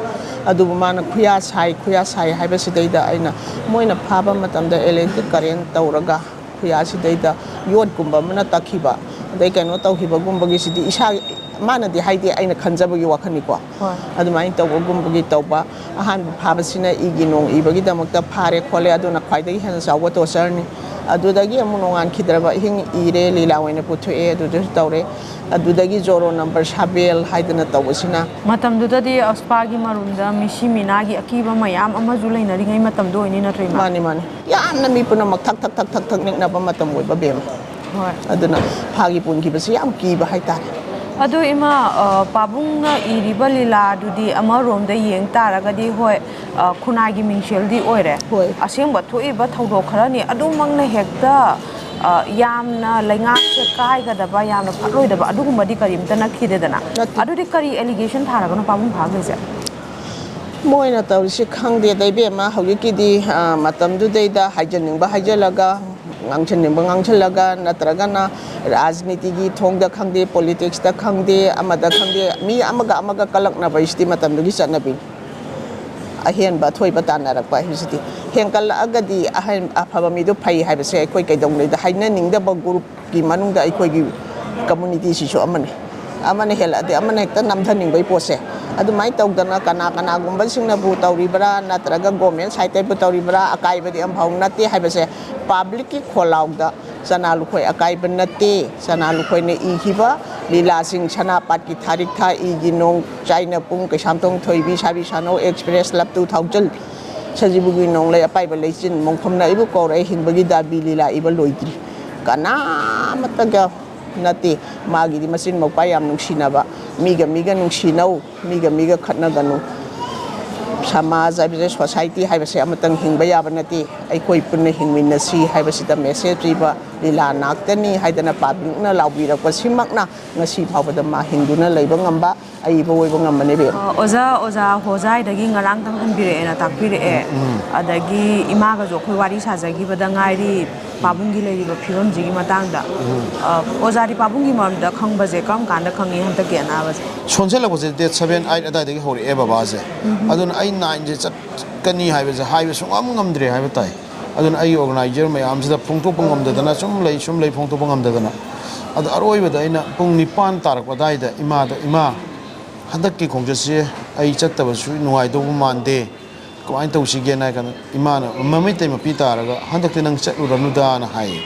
ꯑꯗꯨꯕꯨ ꯃꯥꯅ ꯈꯨꯌꯥ ꯁꯥꯏ, ꯈꯨꯌꯥ ꯁꯥꯏ ꯍꯥꯏꯕꯁꯤꯗꯩꯗ ꯑꯩꯅ, ꯃꯣꯏꯅ ꯐꯥꯕ ꯃꯇꯝꯗ electric current ꯇꯧꯔꯒ ꯈꯨꯌꯥꯁꯤꯗꯩꯗ ꯌꯣꯠꯀꯨꯝꯕ ꯑꯃꯅ ꯇꯛꯈꯤꯕ, ꯑꯗꯩ ꯀꯩꯅꯣ ꯇꯧꯈꯤꯕꯒꯨꯝꯕꯒꯤꯁꯤꯗꯤ ꯏꯁꯥ, ꯃꯥꯅꯗꯤ ꯍꯥꯏꯗꯦ, ꯑꯩꯅ ꯈꯟꯖꯕꯒꯤ ꯋꯥꯈꯜꯅꯤꯀꯣ꯫ ꯍꯣꯏ꯫ ꯑꯗꯨꯃꯥꯏꯅ ꯇꯧꯕꯒꯨꯝꯕꯒꯤ ꯇꯧꯕ꯫ ꯑꯍꯥꯟꯕ ꯐꯥꯕꯁꯤꯅ ꯏꯒꯤ ꯅꯣꯡ ꯏꯕꯒꯤꯗꯃꯛꯇ ꯐꯥꯔꯦ ꯈꯣꯠꯂꯦ, ꯑꯗꯨꯅ ꯈ꯭ꯋꯥꯏꯗꯒꯤ ꯍꯦꯟꯅ ꯆꯥꯎꯕ tortureꯅꯤ꯫ ꯑꯗꯨꯗꯒꯤ ꯑꯃꯨꯛ ꯅꯣꯡꯉꯥꯟꯈꯤꯗ꯭ꯔꯕ ꯑꯍꯤꯡ ꯏꯔꯦ, ꯂꯤꯂꯥ ꯑꯣꯏꯅ ꯄꯨꯊꯣꯛꯑꯦ, ꯑꯗꯨꯗꯁꯨ ꯇꯧꯔꯦ꯫ ꯑꯗꯨꯗꯒꯤ ꯖꯣꯔꯣ ꯅꯝꯕꯔ ꯁꯥꯕꯦꯜ ꯍꯥꯏꯗꯅ ꯇꯧꯕꯁꯤꯅ꯫ ꯃꯇꯝꯗꯨꯗꯗꯤ ꯑꯁꯄꯥꯒꯤ ꯃꯔꯨꯝꯗ ꯃꯤꯁꯤ ꯃꯤꯅꯥꯒꯤ ꯑꯀꯤꯕ ꯃꯌꯥꯝ ꯑꯃꯁꯨ ꯂꯩꯅꯔꯤꯉꯩ ꯃꯇꯝꯗꯣ ꯑꯣꯏꯅꯤ, ꯅꯠꯇ꯭ꯔꯣ, ꯏꯃꯥ? ꯃꯥꯅꯤ, ꯃꯥꯅꯤ꯫ ꯌꯥꯝꯅ ꯃꯤ ꯄꯨꯝꯅꯃꯛ ꯊꯛ ꯊꯛ ꯊꯛ ꯊꯛ ꯊꯛ ꯅꯤꯛꯅꯕ ꯃꯇꯝ ꯑꯣꯏꯕ, ꯕꯦꯝꯃ꯫ ꯍꯣꯏ꯫ ꯑꯗꯨꯅ ꯐꯥꯒꯤ ꯄꯨꯟꯈꯤꯕꯁꯤ ꯌꯥꯝ ꯀꯤꯕ ꯍꯥꯏꯇꯥꯔꯦ꯫ ꯑꯗꯨ ꯏꯃꯥ, ꯑ, ꯄꯥꯕꯨꯡꯅ ꯏꯔꯤꯕ ꯂꯤꯂꯥꯗꯨꯗꯤ ꯑꯃꯔꯣꯝꯗ ꯌꯦꯡ ꯇꯥꯔꯒꯗꯤ, ꯍꯣꯏ, ꯑ, ꯈꯨꯟꯅꯥꯏꯒꯤ ꯃꯤꯡꯁꯦꯜꯗꯤ ꯑꯣꯏꯔꯦ꯫ ꯍꯣꯏ꯫ ꯑꯁꯦꯡꯕ ꯊꯣꯛꯏꯕ ꯊꯧꯗꯣꯛ ꯈꯔꯅꯤ, ꯑꯗꯨꯃꯛꯅ ꯍꯦꯛꯇ, ꯑ, ꯌꯥꯝꯅ ꯂꯩꯉꯥꯛꯁꯦ ꯀꯥꯏꯒꯗꯕ, ꯌꯥꯝꯅ ꯐꯠꯂꯣꯏꯗꯕ ꯑꯗꯨꯒꯨꯝꯕꯗꯤ ꯀꯔꯤꯝꯇ ꯅꯠꯈꯤꯗꯦꯗꯅ꯫ ꯅꯠꯇꯦ꯫ ꯑꯗꯨꯗꯤ ꯀꯔꯤ allegation ꯊꯥꯔꯒꯅꯣ ꯄꯥꯕꯨꯡ ꯐꯥꯈ꯭ꯔꯤꯁꯦ? ꯃꯣꯏꯅ ꯇꯧꯔꯤꯁꯤ ꯈꯪꯗꯦꯗ, ꯏꯕꯦꯝꯃ, ꯍꯧꯖꯤꯛꯀꯤꯗꯤ, ꯑ, ꯃꯇꯝꯗꯨꯗꯩꯗ ꯍꯥꯏꯖꯅꯤꯡꯕ ꯍꯥꯏꯖꯜꯂꯒ, ꯉꯥꯡꯁꯟꯅꯤꯡꯕ ꯉꯥꯡꯁꯜꯂꯒ, ꯅꯠꯇ꯭ꯔꯒꯅ ꯔꯥꯖꯅꯤꯇꯤꯒꯤ ꯊꯣꯡꯗ ꯈꯪꯗꯦ, politicsꯇ ꯈꯪꯗꯦ, ꯑꯃꯗ ꯈꯪꯗꯦ, ꯃꯤ ꯑꯃꯒ ꯑꯃꯒ ꯀꯜꯂꯛꯅꯕ ꯍꯥꯏꯁꯤꯗꯤ ꯃꯇꯝꯗꯨꯒꯤ ꯆꯠꯅꯕꯤꯅꯤ꯫ ꯑꯍꯦꯟꯕ ꯑꯊꯣꯏꯕ ꯇꯥꯟꯅꯔꯛꯄ ꯍꯥꯏꯕꯁꯤꯗꯤ, ꯍꯦꯟꯀꯠꯂꯛꯑꯒꯗꯤ ꯑꯍꯦꯟ-, ꯑꯐꯕ ꯃꯤꯗꯨ ꯐꯩ ꯍꯥꯏꯕꯁꯦ ꯑꯩꯈꯣꯏ ꯀꯩꯗꯧꯅꯨꯡꯗ ꯍꯥꯏꯅꯅꯤꯡꯗꯕ ꯒ꯭ꯔꯨꯞꯀꯤ ꯃꯅꯨꯡꯗ ꯑꯩꯈꯣꯏꯒꯤ ꯀꯝꯃꯨꯅꯤꯇꯤꯁꯤꯁꯨ ꯑꯃꯅꯤ꯫ ꯑꯃꯅ ꯍꯦꯜꯂꯛꯑꯗꯤ ꯑꯃꯅ ꯍꯦꯛꯇ ꯅꯝꯊꯅꯤꯡꯕꯒꯤ ꯄꯣꯠꯁꯦ꯫ ꯑꯗꯨꯃꯥꯏꯅ ꯇꯧꯗꯅ ꯀꯅꯥ ꯀꯅꯥꯒꯨꯝꯕꯁꯤꯡꯅꯕꯨ ꯇꯧꯔꯤꯕ꯭ꯔꯥ, ꯅꯠꯇ꯭ꯔꯒ ꯒꯣꯔꯃꯦꯟ ꯁꯥꯏꯠꯇꯒꯤꯕꯨ ꯇꯧꯔꯤꯕ꯭ꯔꯥ, ꯑꯀꯥꯏꯕꯗꯤ ꯑꯃꯐꯥꯎ ꯅꯠꯇꯦ ꯍꯥꯏꯕꯁꯦ ꯄꯥꯕ꯭ꯂꯤꯛꯀꯤ ꯈꯣꯜꯂꯥꯎꯗ ꯆꯅꯥ ꯂꯨꯈꯣꯏ ꯑꯀꯥꯏꯕ ꯅꯠꯇꯦ꯫ ꯆꯅꯥ ꯂꯨꯈꯣꯏꯅ ꯏꯈꯤꯕ ꯂꯤꯂꯥꯁꯤꯡ, ꯁꯅꯥꯄꯥꯠꯀꯤ ꯊꯥꯔꯤꯛ ꯊꯥ, ꯏꯒꯤ ꯅꯣꯡ, ꯆꯥꯏꯅ ꯄꯨꯡ, ꯀꯩꯁꯥꯝꯊꯣꯡ ꯊꯣꯏꯕꯤ, ꯁꯥꯕꯤ ꯁꯥꯅꯧ, ꯑꯦꯛꯁꯄ꯭ꯔꯦꯁ, ꯂꯞ ꯇꯨ ꯊꯥꯎꯖꯟ, ꯁꯖꯤꯕꯨꯒꯤ ꯅꯣꯡꯂꯩ, ꯑꯄꯥꯏꯕ ꯂꯩꯆꯤꯟ, ꯃꯣꯡꯐꯝꯅ ꯑꯩꯕꯨ ꯀꯧꯔꯛꯑꯦ, ꯍꯤꯡꯕꯒꯤ ꯗꯥꯕꯤ ꯂꯤꯂꯥ ꯏꯕ ꯂꯣꯏꯗ꯭ꯔꯤ꯫ ꯀꯅꯥꯃꯠꯇꯒ ꯅꯠꯇꯦ꯫ ꯃꯥꯒꯤꯗꯤ ꯃꯆꯤꯟ ꯃꯧꯄꯥ ꯌꯥꯝ ꯅꯨꯡꯁꯤꯅꯕ, ꯃꯤꯒ ꯃꯤꯒ ꯅꯨꯡꯁꯤꯅꯧ, ꯃꯤꯒ ꯃꯤꯒ ꯈꯠꯅꯒꯅꯨ꯫ ꯁꯃꯥꯖ ꯍꯥꯏꯕꯁꯦ, ꯁꯣꯁꯥꯏꯇꯤ ꯍꯥꯏꯕꯁꯦ ꯑꯃꯇꯪ ꯍꯤꯡꯕ ꯌꯥꯕ ꯅꯠꯇꯦ꯫ ꯑꯩꯈꯣꯏ ꯄꯨꯟꯅ ꯍꯤꯡꯃꯤꯟꯅꯁꯤ ꯍꯥꯏꯕꯁꯤꯗ ꯃꯦꯁꯦꯖ ꯄꯤꯕ ꯂꯤꯂꯥ ꯉꯥꯛꯇꯅꯤ ꯍꯥꯏꯗꯅ ꯄꯥꯕ꯭ꯂꯤꯛꯅ ꯂꯥꯎꯕꯤꯔꯛꯄꯁꯤꯃꯛꯅ ꯉꯁꯤ ꯐꯥꯎꯕꯗ ꯃꯥ ꯍꯤꯡꯗꯨꯅ ꯂꯩꯕ ꯉꯝꯕ ꯑꯏꯕ ꯑꯣꯏꯕ ꯉꯝꯕꯅꯦ, ꯏꯕꯦꯝꯃ꯫ ꯑ, ꯑꯣꯖꯥ, ꯑꯣꯖꯥ ꯍꯣꯖꯥꯏꯗꯒꯤ ꯉꯔꯥꯡꯇꯪ ꯍꯟꯕꯤꯔꯛꯑꯦꯅ ꯇꯥꯛꯄꯤꯔꯛꯑꯦ꯫ ꯎꯝ꯫ ꯑꯗꯒꯤ ꯏꯃꯥꯒꯁꯨ ꯑꯩꯈꯣꯏ ꯋꯥꯔꯤ ꯁꯥꯖꯈꯤꯕꯗ ꯉꯥꯏꯔꯤ ꯄꯥꯕꯨꯡꯒꯤ ꯂꯩꯔꯤꯕ ꯐꯤꯕꯝꯁꯤꯒꯤ ꯃꯇꯥꯡꯗ꯫ ꯎꯝ꯫ ꯑ, ꯑꯣꯖꯥꯗꯤ ꯄꯥꯕꯨꯡꯒꯤ ꯃꯔꯝꯗ ꯈꯪꯕꯁꯦ ꯀꯔꯝ ꯀꯥꯟꯗ ꯈꯪꯉꯤ, ꯍꯟꯗꯛꯀꯤ ꯑꯅꯥꯕꯁꯦ? ꯁꯣꯟꯖꯜꯂꯛꯄꯁꯦ date seven, eight ꯑꯗꯥꯏꯗꯒꯤ ꯍꯧꯔꯛꯑꯦ ꯕꯕꯥꯁꯦ꯫ ꯎꯝ꯫ ꯑꯗꯨꯅ ꯑꯩ nineꯁꯦ ꯆꯠꯀꯅꯤ ꯍꯥꯏꯕꯁꯦ ꯍꯥꯏꯕ ꯁꯨꯡꯉꯝ ꯉꯝꯗ꯭ꯔꯦ ꯍꯥꯏꯕ ꯇꯥꯏ꯫ ꯑꯗꯨꯅ ꯑꯩꯒꯤ organizer ꯃꯌꯥꯝꯁꯤꯗ ꯐꯣꯡꯗꯣꯛꯄ ꯉꯝꯗꯗꯅ ꯁꯨꯝ ꯂꯩ, ꯁꯨꯝ ꯂꯩ, ꯐꯣꯡꯗꯣꯛꯄ ꯉꯝꯗꯗꯅ꯫ ꯑꯗꯣ ꯑꯔꯣꯏꯕꯗ ꯑꯩꯅ ꯄꯨꯡ ꯅꯤꯄꯥꯟ ꯇꯥꯔꯛꯄ ꯑꯗꯥꯏꯗ ꯏꯃꯥꯗ, "ꯏꯃꯥ, ꯍꯟꯗꯛꯀꯤ ꯈꯣꯡꯆꯠꯁꯦ ꯑꯩ ꯆꯠꯇꯕꯁꯨ ꯅꯨꯡꯉꯥꯏꯗꯧꯕ ꯃꯥꯟꯗꯦ, ꯀꯃꯥꯏꯅ ꯇꯧꯁꯤꯒꯦꯅ?" ꯍꯥꯏ ꯀꯥꯟꯗ ꯏꯃꯥꯅ ꯃꯃꯤꯠꯇꯩ ꯃꯄꯤ ꯇꯥꯔꯒ, "ꯍꯟꯗꯛꯇꯤ ꯅꯪ ꯆꯠꯂꯨꯔꯅꯨꯗꯥꯅ" ꯍꯥꯏꯌꯦ꯫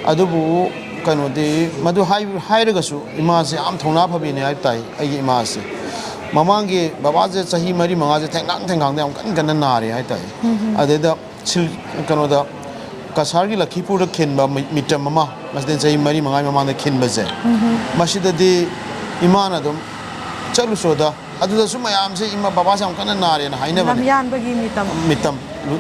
ꯑꯗꯨꯕꯨ ꯀꯩꯅꯣꯗꯤ, ꯃꯗꯨ ꯍꯥꯏ-, ꯍꯥꯏꯔꯒꯁꯨ ꯏꯃꯥꯁꯦ ꯌꯥꯝ ꯊꯧꯅꯥ ꯐꯕꯤꯅꯦ ꯍꯥꯏꯕ ꯇꯥꯏ, ꯑꯩꯒꯤ ꯏꯃꯥꯁꯦ꯫ ꯃꯃꯥꯡꯒꯤ ꯕꯕꯥꯁꯦ ꯆꯍꯤ ꯃꯔꯤ ꯃꯉꯥꯁꯦ ꯊꯦꯡꯒꯥꯡ ꯊꯦꯡꯒꯥꯡꯗ ꯌꯥꯝ ꯀꯟꯅ ꯀꯟꯅ ꯅꯥꯔꯦ ꯍꯥꯏ ꯇꯥꯏ꯫ ꯎꯝ꯫ ꯑꯗꯩꯗ ꯁꯤꯜ-, ꯀꯩꯅꯣꯗ, ꯀꯁꯥꯔꯒꯤ ꯂꯈꯤꯄꯨꯔꯗ ꯈꯤꯟꯕ ꯃꯤ-, ꯃꯤꯇꯝ ꯑꯃ, ꯃꯁꯤꯗ ꯆꯍꯤ ꯃꯔꯤ ꯃꯉꯥꯒꯤ ꯃꯃꯥꯡꯗ ꯈꯤꯟꯕꯁꯦ, ꯎꯝ꯫ ꯃꯁꯤꯗꯗꯤ ꯏꯃꯥꯅ ꯑꯗꯨꯝ, "ꯆꯠꯂꯨꯆꯣꯗ", ꯑꯗꯨꯗꯁꯨ ꯃꯌꯥꯝꯁꯦ ꯏꯃꯥ, ꯕꯕꯥꯁꯦ ꯌꯥꯝ ꯀꯟꯅ ꯅꯥꯔꯦꯅ ꯍꯥꯏꯅꯕꯅꯦ꯫ ꯂꯝꯌꯥꯟꯕꯒꯤ ꯃꯤꯇꯝ꯫ ꯃꯤꯇꯝ,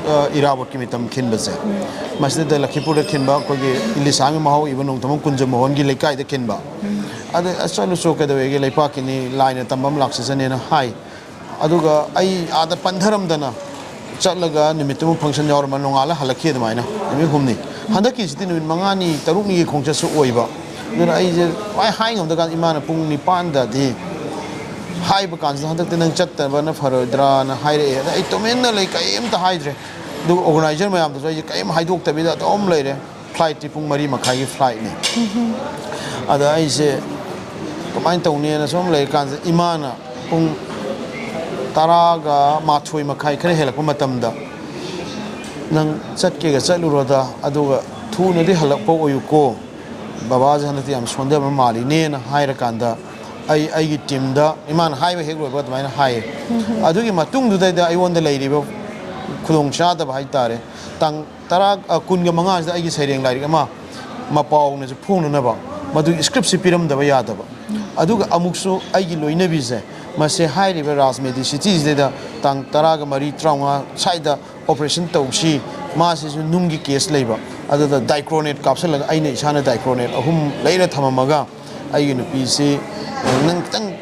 ꯑ, ꯏꯔꯥꯕꯣꯠꯀꯤ ꯃꯤꯇꯝ ꯈꯤꯟꯕꯁꯦ꯫ ꯎꯝ꯫ ꯃꯁꯤꯗ ꯂꯈꯤꯄꯨꯔꯗ ꯈꯤꯟꯕ ꯑꯩꯈꯣꯏꯒꯤ ꯂꯤꯁꯥꯡꯒꯤ ꯃꯍꯧ ꯏꯕ ꯅꯣꯡꯊꯃꯝ ꯀꯨꯟꯖ ꯃꯣꯍꯟꯒꯤ ꯂꯩꯀꯥꯏꯗ ꯈꯤꯟꯕ꯫ ꯎꯝ꯫ ꯑꯗ, "ꯑꯁ, ꯆꯠꯂꯨꯆꯣ, ꯀꯩꯗꯧꯋꯦꯒꯦ, ꯂꯩꯄꯥꯛꯀꯤꯅꯤ, ꯂꯥꯏꯅ ꯇꯝꯕ ꯑꯃ ꯂꯥꯛꯆꯁꯅꯦꯅ" ꯍꯥꯏ꯫ ꯑꯗꯨꯒ ꯑꯩ ꯑꯥꯗ ꯄꯟꯊꯔꯝꯗꯅ ꯆꯠꯂꯒ ꯅꯨꯃꯤꯠꯇꯨꯃ function ꯌꯥꯎꯔꯝꯃ ꯅꯣꯡꯉꯥꯜꯂ ꯍꯜꯂꯛꯈꯤ ꯑꯗꯨꯃꯥꯏꯅ ꯅꯨꯃꯤꯠ ꯍꯨꯝꯅꯤ꯫ ꯍꯟꯗꯛꯀꯤꯁꯤꯗꯤ ꯅꯨꯃꯤꯠ ꯃꯉꯥꯅꯤ, ꯇꯔꯨꯛꯅꯤꯒꯤ ꯈꯣꯡꯆꯠꯁꯨ ꯑꯣꯏꯕ꯫ ꯑꯗꯨꯅ ꯑꯩꯁꯦ ꯈ꯭ꯋꯥꯏ ꯍꯥꯏ ꯉꯝꯗꯀꯥꯟꯗ ꯏꯃꯥꯅ ꯄꯨꯡ ꯅꯤꯄꯥꯟꯗꯗꯤ ꯍꯥꯏꯕ ꯀꯥꯟꯁꯤꯗ, "ꯍꯟꯗꯛꯇꯤ ꯅꯪ ꯆꯠꯇꯕꯅ ꯐꯔꯣꯏꯗ꯭ꯔꯥꯅ" ꯍꯥꯏꯔꯛꯑꯦ꯫ ꯑꯗ ꯑꯩ ꯇꯨꯃꯤꯟꯅ ꯂꯩ, ꯀꯔꯤꯝꯇ ꯍꯥꯏꯗ꯭ꯔꯦ꯫ ꯑꯗꯨꯒ ꯑꯣꯔꯒꯅꯥꯏꯖꯔ ꯃꯌꯥꯝꯗꯁꯨ ꯑꯩꯁꯦ ꯀꯔꯤꯝ ꯍꯥꯏꯗꯣꯛꯇꯕꯤꯗ ꯑꯗꯨꯝ ꯂꯩꯔꯦ꯫ ꯐ꯭ꯂꯥꯏꯠꯇꯤ ꯄꯨꯡ ꯃꯔꯤ ꯃꯈꯥꯏꯒꯤ ꯐ꯭ꯂꯥꯏꯠꯅꯤ꯫ ꯑꯗ ꯑꯩꯁꯦ ꯀꯃꯥꯏꯅ ꯇꯧꯅꯤꯅ ꯁꯨꯝ ꯂꯩꯔꯀꯥꯟꯁꯤꯗ, ꯏꯃꯥꯅ ꯄꯨꯡ ꯇꯔꯥꯒ ꯃꯥꯊꯣꯏ ꯃꯈꯥꯏ ꯈꯔ ꯍꯦꯜꯂꯛꯄ ꯃꯇꯝꯗ, "ꯅꯪ ꯆꯠꯀꯦꯒ ꯆꯠꯂꯨꯔꯣꯗ, ꯑꯗꯨꯒ ꯊꯨꯅꯗꯤ ꯍꯜꯂꯛꯄ ꯑꯣꯏꯌꯨꯀꯣ, ꯕꯕꯥꯁꯦ ꯍꯟꯗꯛꯇꯤ ꯌꯥꯝ ꯁꯣꯟꯊꯕ ꯃꯥꯜꯂꯤꯅꯦꯅ" ꯍꯥꯏꯔꯀꯥꯟꯗ, ꯑꯩ ꯑꯩꯒꯤ ꯇꯤꯝꯗ, ꯏꯃꯥꯅ ꯍꯥꯏꯕ ꯍꯦꯛ ꯂꯣꯏꯕ ꯑꯗꯨꯃꯥꯏꯅ ꯍꯥꯏꯌꯦ꯫ ꯑꯗꯨꯒꯤ ꯃꯇꯨꯡꯗꯨꯗꯩꯗ ꯑꯩꯉꯣꯟꯗ ꯂꯩꯔꯤꯕ ꯈꯨꯗꯣꯡ ꯆꯥꯗꯕ ꯍꯥꯏ ꯇꯥꯔꯦ, ꯇꯥꯡ ꯇꯔꯥ, ꯑ, ꯀꯨꯟꯒ ꯃꯉꯥꯁꯤꯗ ꯑꯩꯒꯤ ꯁꯩꯔꯦꯡ ꯂꯥꯏꯔꯤꯛ ꯑꯃ ꯃꯄꯥꯎꯅꯁꯨ ꯐꯣꯡꯅꯅꯕ, ꯃꯗꯨꯒꯤ ꯁ꯭ꯀ꯭ꯔꯤꯞꯁꯤ ꯄꯤꯔꯝꯗꯕ ꯌꯥꯗꯕ꯫ ꯑꯗꯨꯒ ꯑꯃꯨꯛꯁꯨ ꯑꯩꯒꯤ ꯂꯣꯏꯅꯕꯤꯁꯦ, ꯃꯁꯦ ꯍꯥꯏꯔꯤꯕ ꯔꯥꯖꯃꯦꯗꯤ ꯁꯤꯇꯤꯁꯤꯗꯩꯗ ꯇꯥꯡ ꯇꯔꯥꯒ ꯃꯔꯤ, ꯇꯔꯥꯃꯉꯥ ꯁ꯭ꯋꯥꯏꯗ ꯑꯣꯄꯔꯦꯁꯟ ꯇꯧꯁꯤ, ꯃꯥꯁꯤꯁꯨ ꯅꯨꯡꯒꯤ ꯀꯦꯁ ꯂꯩꯕ꯫ ꯑꯗꯨꯗ ꯗꯥꯏꯀ꯭ꯔꯣꯅꯦꯠ ꯀꯥꯞꯁꯤꯜꯂꯒ, ꯑꯩꯅ ꯏꯁꯥꯅ ꯗꯥꯏꯀ꯭ꯔꯣꯅꯦꯠ ꯑꯍꯨꯝ ꯂꯩꯔ ꯊꯝꯃꯝꯃꯒ, ꯑꯩꯒꯤ ꯅꯨꯄꯤꯁꯤ, "ꯅꯪ ꯈꯤꯇꯪ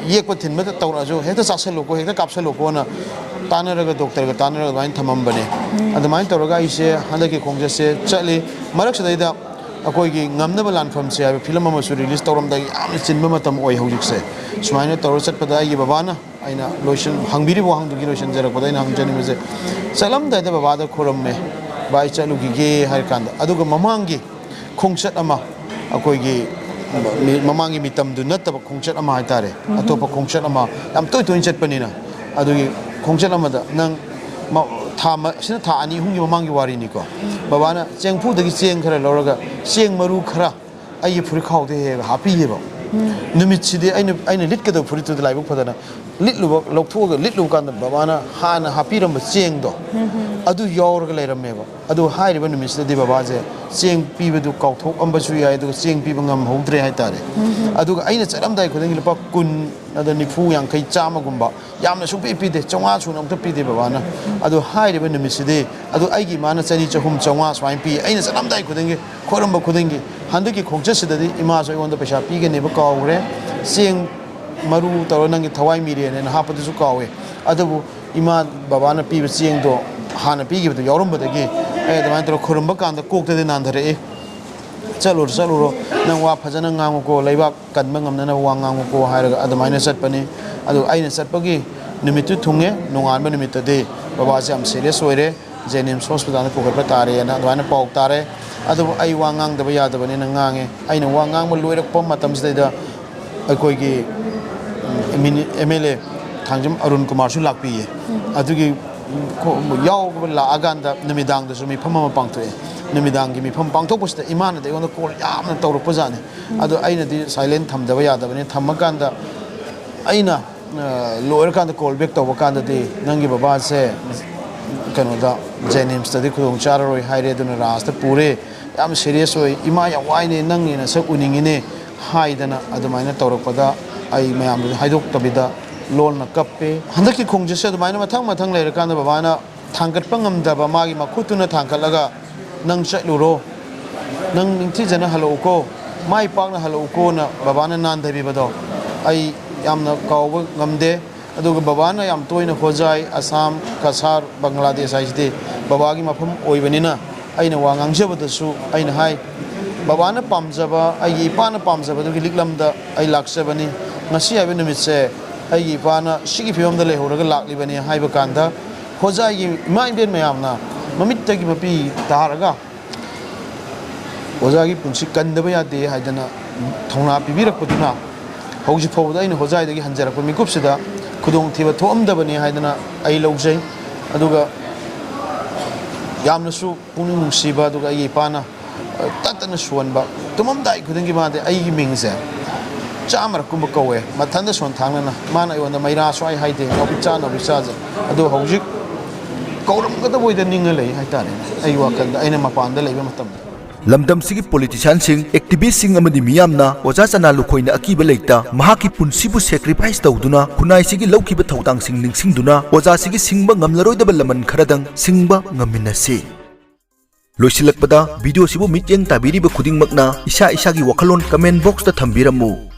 ꯌꯦꯛꯄ ꯊꯤꯟꯕꯗ ꯇꯧꯔꯛꯑꯁꯨ ꯍꯦꯛꯇ ꯆꯥꯁꯜꯂꯨꯀꯣ, ꯍꯦꯛꯇ ꯀꯥꯞꯁꯜꯂꯨꯀꯣꯅ" ꯇꯥꯟꯅꯔꯒ, ꯗꯣꯛꯇꯔꯒ ꯇꯥꯟꯅꯔꯒ ꯑꯗꯨꯃꯥꯏꯅ ꯊꯝꯃꯝꯕꯅꯦ꯫ ꯑꯗꯨꯃꯥꯏꯅ ꯇꯧꯔꯒ ꯑꯩꯁꯦ ꯍꯟꯗꯛꯀꯤ ꯈꯣꯡꯆꯠꯁꯦ ꯆꯠꯂꯤ꯫ ꯃꯔꯛꯁꯤꯗꯩꯗ ꯑꯩꯈꯣꯏꯒꯤ "ꯉꯝꯅꯕ ꯂꯥꯟꯐꯝꯁꯦ" ꯍꯥꯏꯕ ꯐꯤꯂꯝ ꯑꯃꯁꯨ ꯔꯤꯂꯤꯁ ꯇꯧꯔꯝꯗꯥꯏꯒꯤ ꯌꯥꯝꯅ ꯆꯤꯟꯕ ꯃꯇꯝ ꯑꯣꯏ ꯍꯧꯖꯤꯛꯁꯦ꯫ ꯁꯨꯃꯥꯏꯅ ꯇꯧꯔ ꯆꯠꯄꯗ ꯑꯩꯒꯤ ꯕꯕꯥꯅ, ꯑꯩꯅ ꯂꯣꯏꯁꯤꯟ-, ꯍꯪꯕꯤꯔꯤꯕ ꯋꯥꯍꯪꯗꯨꯒꯤ ꯂꯣꯏꯁꯤꯟꯖꯔꯛꯄꯗ ꯑꯩꯅ ꯍꯪꯖꯅꯤꯡꯕꯁꯦ, ꯆꯠꯂꯝꯗꯥꯏꯗ ꯕꯕꯥꯗ ꯈꯨꯔꯨꯝꯃꯦ, "ꯕꯕꯥ, ꯑꯩ ꯆꯠꯂꯨꯈꯤꯒꯦ" ꯍꯥꯏꯔ ꯀꯥꯟꯗ, ꯑꯗꯨꯒ ꯃꯃꯥꯡꯒꯤ ꯈꯣꯡꯆꯠ ꯑꯃ, ꯑꯩꯈꯣꯏꯒꯤ ꯃꯤ-, ꯃꯃꯥꯡꯒꯤ ꯃꯤꯇꯝꯗꯨ ꯅꯠꯇꯕ ꯈꯣꯡꯆꯠ ꯑꯃ ꯍꯥꯏꯇꯥꯔꯦ, ꯑꯇꯣꯞꯄ ꯈꯣꯡꯆꯠ ꯑꯃ, ꯌꯥꯝ ꯇꯣꯏ ꯇꯣꯏꯅ ꯆꯠꯄꯅꯤꯅ, ꯑꯗꯨꯒꯤ ꯈꯣꯡꯆꯠ ꯑꯃꯗ ꯅꯪ ꯃ-, ꯊꯥ ꯃ-, ꯁꯤꯅ ꯊꯥ ꯑꯅꯤ ꯑꯍꯨꯝꯒꯤ ꯃꯃꯥꯡꯒꯤ ꯋꯥꯔꯤꯅꯤꯀꯣ꯫ ꯕꯕꯥꯅ ꯆꯦꯡꯐꯨꯗꯒꯤ ꯆꯦꯡ ꯈꯔ ꯂꯧꯔꯒ ꯆꯦꯡ ꯃꯔꯨ ꯈꯔ ꯑꯩꯒꯤ ꯐꯨꯔꯤꯠꯈꯥꯎꯗ ꯍꯦꯛ ꯍꯦꯛ ꯍꯥꯞꯄꯤꯌꯦꯕ꯫ ꯅꯨꯃꯤꯠꯁꯤꯗꯤ ꯑꯩꯅ, ꯑꯩꯅ ꯂꯤꯠꯀꯗꯕ ꯐꯨꯔꯤꯠꯇꯨꯗ ꯂꯥꯏꯕꯛ ꯐꯗꯅ ꯂꯤꯠꯂꯨꯕ, ꯂꯧꯊꯣꯛꯑꯒ ꯂꯤꯠꯂꯨꯕ ꯀꯥꯟꯗ ꯕꯕꯥꯅ ꯍꯥꯟꯅ ꯍꯥꯞꯄꯤꯔꯝꯕ ꯆꯦꯡꯗꯣ, ꯑꯗꯨ ꯌꯥꯎꯔꯒ ꯂꯩꯔꯝꯃꯦꯕ꯫ ꯑꯗꯨ ꯍꯥꯏꯔꯤꯕ ꯅꯨꯃꯤꯠꯁꯤꯗꯗꯤ ꯕꯕꯥꯁꯦ ꯆꯦꯡ ꯄꯤꯕꯗꯨ ꯀꯥꯎꯊꯣꯛꯑꯝꯕꯁꯨ ꯌꯥꯏ, ꯑꯗꯨꯒ ꯆꯦꯡ ꯄꯤꯕ ꯉꯝꯍꯧꯗ꯭ꯔꯦ ꯍꯥꯏꯇꯥꯔꯦ꯫ ꯑꯗꯨꯒ ꯑꯩꯅ ꯆꯠꯂꯝꯗꯥꯏ ꯈꯨꯗꯤꯡꯒꯤ ꯂꯨꯄꯥ ꯀꯨꯟ ꯑꯗ ꯅꯤꯐꯨ, ꯌꯥꯡꯈꯩ, ꯆꯥꯝꯃꯒꯨꯝꯕ, ꯌꯥꯝꯅ ꯁꯨꯡꯄꯤ ꯄꯤꯗꯦ, ꯆꯥꯝꯃꯉꯥ ꯁꯨꯅ ꯑꯝꯇ ꯄꯤꯗꯦ ꯕꯕꯥꯅ꯫ ꯑꯗꯨ ꯍꯥꯏꯔꯤꯕ ꯅꯨꯃꯤꯠꯁꯤꯗꯤ, ꯑꯗꯨ ꯑꯩꯒꯤ ꯏꯃꯥꯅ ꯆꯅꯤ, ꯆꯍꯨꯝ, ꯆꯥꯝꯃꯉꯥ ꯁꯨꯃꯥꯏꯅ ꯄꯤ꯫ ꯑꯩꯅ ꯆꯠꯂꯝꯗꯥꯏ ꯈꯨꯗꯤꯡꯒꯤ, ꯈꯣꯏꯔꯝꯕ ꯈꯨꯗꯤꯡꯒꯤ, ꯍꯟꯗꯛꯀꯤ ꯈꯣꯡꯆꯠꯁꯤꯗꯗꯤ ꯏꯃꯥꯁꯨ ꯑꯩꯉꯣꯟꯗ ꯄꯩꯁꯥ ꯄꯤꯒꯅꯦꯕ ꯀꯥꯎꯈ꯭ꯔꯦ꯫ ꯆꯦꯡ ꯃꯔꯨ ꯇꯧꯔ ꯅꯪꯒꯤ ꯊꯋꯥꯏ ꯃꯤꯔꯦꯟ ꯍꯥꯏꯅ ꯍꯥꯞꯄꯗꯨꯁꯨ ꯀꯥꯎꯋꯦ꯫ ꯑꯗꯨꯕꯨ ꯏꯃꯥ ꯕꯕꯥꯅ ꯄꯤꯕ ꯆꯦꯡꯗꯣ ꯍꯥꯟꯅ ꯄꯤꯈꯤꯕꯗꯣ ꯌꯥꯎꯔꯝꯕꯗꯒꯤ ꯑꯩ ꯑꯗꯨꯃꯥꯏꯅ ꯇꯧꯔꯒ ꯈꯣꯏꯔꯝꯕ ꯀꯥꯟꯗ ꯀꯣꯛꯇꯗꯤ ꯅꯥꯟꯊꯔꯛꯏ꯫ "ꯆꯠꯂꯨꯔꯣ, ꯆꯠꯂꯨꯔꯣ, ꯅꯪ ꯋꯥ ꯐꯖꯅ ꯉꯥꯡꯉꯨꯀꯣ, ꯂꯩꯕꯥꯛ ꯀꯟꯕ ꯉꯝꯅꯅꯕ ꯋꯥ ꯉꯥꯡꯉꯨꯀꯣ" ꯍꯥꯏꯔꯒ ꯑꯗꯨꯃꯥꯏꯅ ꯆꯠꯄꯅꯤ꯫ ꯑꯗꯨ ꯑꯩꯅ ꯆꯠꯄꯒꯤ ꯅꯨꯃꯤꯠꯇꯨ ꯊꯨꯡꯉꯦ꯫ ꯅꯣꯡꯉꯥꯟꯕ ꯅꯨꯃꯤꯠꯇꯗꯤ ꯕꯕꯥꯁꯦ ꯌꯥꯝ ꯁꯦꯔꯤꯌꯁ ꯑꯣꯏꯔꯦ, ꯖꯦꯅꯤꯝꯁ ꯍꯣꯁꯄꯤꯇꯥꯜꯗ ꯄꯨꯈꯠꯄ ꯇꯥꯔꯦꯅ ꯑꯗꯨꯃꯥꯏꯅ ꯄꯥꯎ ꯇꯥꯔꯦ꯫ ꯑꯗꯨꯕꯨ ꯑꯩ ꯋꯥ ꯉꯥꯡꯗꯕ ꯌꯥꯗꯕꯅꯤꯅ ꯉꯥꯡꯉꯦ꯫ ꯑꯩꯅ ꯋꯥ ꯉꯥꯡꯕ ꯂꯣꯏꯔꯛꯄ ꯃꯇꯝꯁꯤꯗꯩꯗ ꯑꯩꯈꯣꯏꯒꯤ M L A Thangjam Arun ꯀꯨꯃꯥꯔꯁꯨ ꯂꯥꯛꯄꯤꯌꯦ꯫ ꯑꯗꯨꯒꯤ ꯈꯣ-, ꯌꯥꯎꯕ ꯂꯥꯛꯑꯀꯥꯟꯗ ꯅꯨꯃꯤꯗꯥꯡꯗꯁꯨ ꯃꯤꯐꯝ ꯑꯃ ꯄꯥꯡꯊꯣꯛꯑꯦ꯫ ꯅꯨꯃꯤꯗꯥꯡꯒꯤ ꯃꯤꯐꯝ ꯄꯥꯡꯊꯣꯛꯄꯁꯤꯗ ꯏꯃꯥꯅꯗꯤ ꯑꯩꯉꯣꯟꯗ ꯀꯣꯜ ꯌꯥꯝꯅ ꯇꯧꯔꯛꯄꯖꯥꯠꯅꯤ꯫ ꯑꯗꯣ ꯑꯩꯅꯗꯤ ꯁꯥꯏꯂꯦꯟ ꯊꯝꯗꯕ ꯌꯥꯗꯕꯅꯤ꯫ ꯊꯝꯃꯀꯥꯟꯗ ꯑꯩꯅ, ꯑ, ꯂꯣꯏꯔꯀꯥꯟꯗ ꯀꯣꯜ ꯕꯦꯛ ꯇꯧꯕ ꯀꯥꯟꯗꯗꯤ, "ꯅꯪꯒꯤ ꯕꯕꯥꯁꯦ ꯀꯩꯅꯣꯗ, ꯖꯦꯅꯤꯝꯁꯇꯗꯤ ꯈꯨꯗꯣꯡ ꯆꯥꯔꯔꯣꯏ ꯍꯥꯏꯔꯦ, ꯑꯗꯨꯅ ꯔꯥꯖꯇ ꯄꯨꯔꯦ, ꯌꯥꯝ ꯁꯦꯔꯤꯌꯁ ꯑꯣꯏ, ꯏꯃꯥ ꯌꯥꯝ ꯋꯥꯏꯅꯦ, ꯅꯪꯒꯤ ꯅꯁꯛ ꯎꯅꯤꯡꯉꯤꯅꯦ" ꯍꯥꯏꯗꯅ ꯑꯗꯨꯃꯥꯏꯅ ꯇꯧꯔꯛꯄꯗ ꯑꯩ ꯃꯌꯥꯝꯗꯨꯗ ꯍꯥꯏꯗꯣꯛꯇꯕꯤꯗ ꯂꯣꯟꯅ ꯀꯞꯄꯦ꯫ ꯍꯟꯗꯛꯀꯤ ꯈꯣꯡꯆꯠꯁꯦ ꯑꯗꯨꯃꯥꯏꯅ ꯃꯊꯪ ꯃꯊꯪ ꯂꯩꯔꯀꯥꯟꯗ ꯕꯕꯥꯅ ꯊꯥꯡꯒꯠꯄ ꯉꯝꯗꯕ ꯃꯥꯒꯤ ꯃꯈꯨꯠꯇꯨꯅ ꯊꯥꯡꯒꯠꯂꯒ, "ꯅꯪ ꯆꯠꯂꯨꯔꯣ, ꯅꯪ ꯅꯤꯡꯊꯤꯖꯅ ꯍꯜꯂꯛꯎꯀꯣ, ꯃꯥꯏ ꯄꯥꯛꯅ ꯍꯜꯂꯛꯎꯀꯣꯅ" ꯕꯕꯥꯅ ꯅꯥꯟꯊꯕꯤꯕꯗꯣ ꯑꯩ ꯌꯥꯝꯅ ꯀꯥꯎꯕ ꯉꯝꯗꯦ꯫ ꯑꯗꯨꯒ ꯕꯕꯥꯅ ꯌꯥꯝ ꯇꯣꯏꯅ ꯍꯣꯖꯥꯏ, ꯑꯁꯥꯝ, ꯀꯁꯥꯔ, ꯕꯪꯒ꯭ꯂꯥꯗꯦꯁ ꯍꯥꯏꯁꯤꯗꯤ ꯕꯕꯥꯒꯤ ꯃꯐꯝ ꯑꯣꯏꯕꯅꯤꯅ, ꯑꯩꯅ ꯋꯥ ꯉꯥꯡꯖꯕꯗꯁꯨ ꯑꯩꯅ ꯍꯥꯏ, "ꯕꯕꯥꯅ ꯄꯥꯝꯖꯕ, ꯑꯩꯒꯤ ꯏꯄꯥꯅ ꯄꯥꯝꯖꯕꯗꯨꯒꯤ ꯂꯤꯛꯂꯝꯗ ꯑꯩ ꯂꯥꯛꯆꯕꯅꯤ꯫ ꯉꯁꯤ ꯍꯥꯏꯕ ꯅꯨꯃꯤꯠꯁꯦ ꯑꯩꯒꯤ ꯏꯄꯥꯅ ꯁꯤꯒꯤ ꯐꯤꯕꯝꯗ ꯂꯩꯍꯧꯔꯒ ꯂꯥꯛꯂꯤꯕꯅꯤ" ꯍꯥꯏꯕ ꯀꯥꯟꯗ, ꯍꯣꯖꯥꯏꯒꯤ ꯏꯃꯥ ꯏꯕꯦꯟ ꯃꯌꯥꯝꯅ ꯃꯃꯤꯠꯇꯒꯤ ꯃꯄꯤ ꯇꯥꯔꯒ ꯑꯣꯖꯥꯒꯤ ꯄꯨꯟꯁꯤ ꯀꯟꯗꯕ ꯌꯥꯗꯦ ꯍꯥꯏꯗꯅ ꯊꯧꯅꯥ ꯄꯤꯕꯤꯔꯛꯄꯗꯨꯅ, ꯍꯧꯖꯤꯛ ꯐꯥꯎꯕꯗ ꯑꯩꯅ ꯍꯣꯖꯥꯏꯗꯒꯤ ꯍꯟꯖꯔꯛꯄ ꯃꯤꯀꯨꯞꯁꯤꯗ ꯈꯨꯗꯣꯡꯊꯤꯕ ꯊꯣꯛꯑꯝꯗꯕꯅꯤ ꯍꯥꯏꯗꯅ ꯑꯩ ꯂꯧꯖꯩ꯫ ꯑꯗꯨꯒ ꯌꯥꯝꯅꯁꯨ ꯄꯨꯛꯅꯤꯡ ꯅꯨꯡꯁꯤꯕ, ꯑꯗꯨꯒ ꯑꯩꯒꯤ ꯏꯄꯥꯅ, ꯑ, ꯇꯠꯇꯅ ꯁꯣꯟꯕ, ꯇꯨꯝꯃꯝꯗꯥꯏ ꯈꯨꯗꯤꯡꯒꯤ ꯃꯥꯗꯤ ꯑꯩꯒꯤ ꯃꯤꯡꯁꯦ ꯆꯥꯝꯃꯔꯛꯀꯨꯝꯕ ꯀꯧꯋꯦ, ꯃꯊꯟꯇ ꯁꯣꯟ ꯊꯥꯡꯅꯅ꯫ ꯃꯥꯅ ꯑꯩꯉꯣꯟꯗ "ꯃꯩꯔꯥꯁꯨ" ꯍꯥꯏ ꯍꯥꯏꯗꯦ, "ꯅꯥꯎꯄꯤꯆꯥ, ꯅꯥꯎꯄꯤꯆꯥꯁꯦ"꯫ ꯑꯗꯣ ꯍꯧꯖꯤꯛ ꯀꯧꯔꯝꯒꯗꯕ ꯑꯣꯏꯗ ꯅꯤꯡꯉ ꯂꯩ ꯍꯥꯏꯇꯥꯔꯦ, ꯑꯩꯒꯤ ꯋꯥꯈꯜꯗ, ꯑꯩꯅ ꯃꯄꯥꯟꯗ ꯂꯩꯕ ꯃꯇꯝꯗ꯫ ꯂꯝꯗꯝꯁꯤꯒꯤ ꯄꯣꯂꯤꯇꯤꯁꯤꯌꯥꯟꯁꯤꯡ, ꯑꯦꯛꯇꯤꯚꯤꯁ꯭ꯠꯁꯤꯡ ꯑꯃꯗꯤ ꯃꯤꯌꯥꯝꯅ ꯑꯣꯖꯥ ꯆꯅꯥ ꯂꯨꯈꯣꯏꯅ ꯑꯀꯤꯕ ꯂꯩꯇ ꯃꯍꯥꯛꯀꯤ ꯄꯨꯟꯁꯤꯕꯨ ꯁꯦꯀ꯭ꯔꯤꯐꯥꯏꯁ ꯇꯧꯗꯨꯅ ꯈꯨꯟꯅꯥꯏꯁꯤꯒꯤ ꯂꯧꯈꯤꯕ ꯊꯧꯗꯥꯡꯁꯤꯡ ꯅꯤꯡꯁꯤꯡꯗꯨꯅ ꯑꯣꯖꯥꯁꯤꯒꯤ ꯁꯤꯡꯕ ꯉꯝꯂꯔꯣꯏꯗꯕ ꯂꯃꯟ ꯈꯔꯗꯪ ꯁꯤꯡꯕ ꯉꯝꯃꯤꯟꯅꯁꯤ꯫ ꯂꯣꯏꯁꯤꯜꯂꯛꯄꯗ, ꯚꯤꯗꯤꯑꯣꯁꯤꯕꯨ ꯃꯤꯠꯌꯦꯡ ꯇꯥꯕꯤꯔꯤꯕ ꯈꯨꯗꯤꯡꯃꯛꯅ ꯏꯁꯥ ꯏꯁꯥꯒꯤ ꯋꯥꯈꯜꯂꯣꯟ ꯀꯃꯦꯟ ꯕꯣꯛꯁꯇ ꯊꯝꯕꯤꯔꯝꯃꯨ꯫